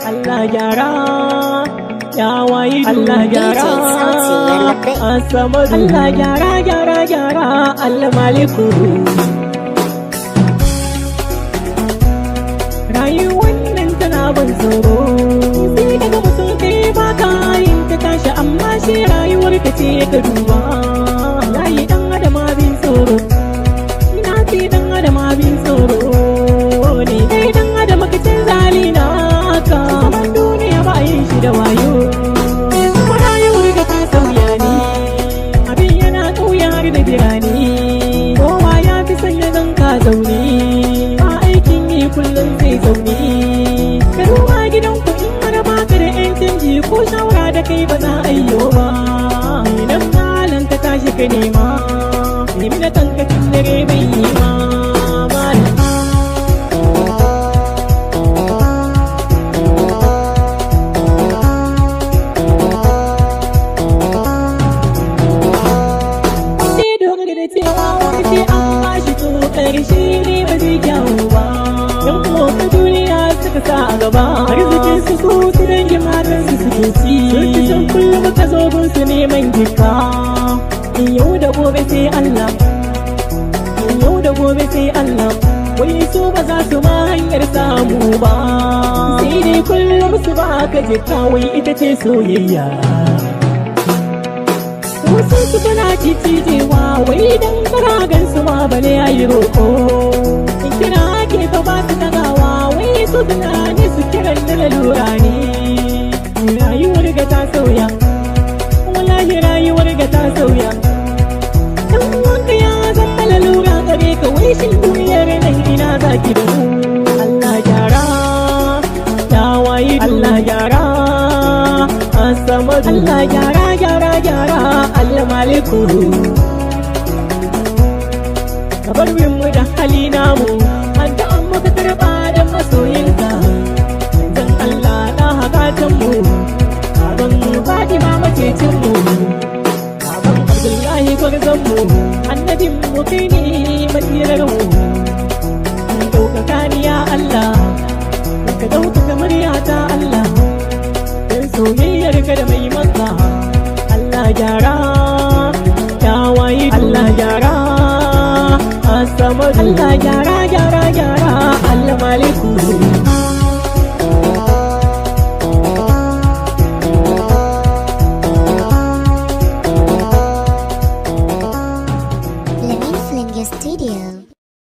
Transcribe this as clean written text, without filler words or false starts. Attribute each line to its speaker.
Speaker 1: Allah gyara, ya wayi. Allah gyara.
Speaker 2: DJ Sauti Yallaɓai.
Speaker 1: Asamadu. Allah gyara, gyara, gyara. Allah Maliku. Rayuwar nan tana ban tsoro. Sai daga mutum kai baka yin ta tashi, amma shi rayuwar ka ce ka duba. Layi dan adam abin tsoro. Ina ce dan adam abin tsoro ne. Kai dan adam ka canza halina ka. Zaman duniya ba a yin shi da wayo. Kuma rayuwar ka ta sauya ne. Abin yana ƙauye har da birane. Kowa ya fi son ya ganka zaune. Ba aikin yi, kullum zai zaune. Ka duba gidan ku, in har baka da yan canji, ko shawara da kai ba za a yi ba. Idan malam ka tashi ka nema. Nemi na kanka tun dare bai yi ma. Malam. Sai dogara da cewa wani sai an bashi, to karshe ne ba zai kyawu ba. Yan kuma ka duniya suka sa a gaba. Arzikin su su su dangin matan su suke ci. Sun fi son kullum ka zo gun su neman jika. Yau da gobe sai Allah. Yau da gobe sai Allah. Wai su ba za su ma hanyar samu ba. Sai dai kullum su ba ka jika, wai ita ce soyayya. Wasu su suna cicijewa wai dan karagan su ma bale ayi roƙo. In kira ake fa ba su tagawa, wai su tunani su kiran na lalura ne. Rayuwar ga ta sauya. Wallahi rayuwar ga ta sauya. Dan uwanka ya zama lalura gare ka, wai shin duniyar nan ina za ki da mu? Allah gyara, ya wayi. Allah gyara, Asamadu. Allah gyara, gyara, gyara. Allah Maliku. Ka bar mu da hali namu, an ta an muka karɓa da masoyinka. Manzon Allah na hakatan mu. Baban Fatima macecin mu. Baban Abdullahi gwarzon mu. Annabin mu, kai ne matsirar mu. Ɗaukaka ni ya Allah. Ka ɗaukaka muryata Allah. Dan soyayyar ka da mai maka. Allah gyara, ya wayi. Allah gyara, Asamadu. Allah gyara.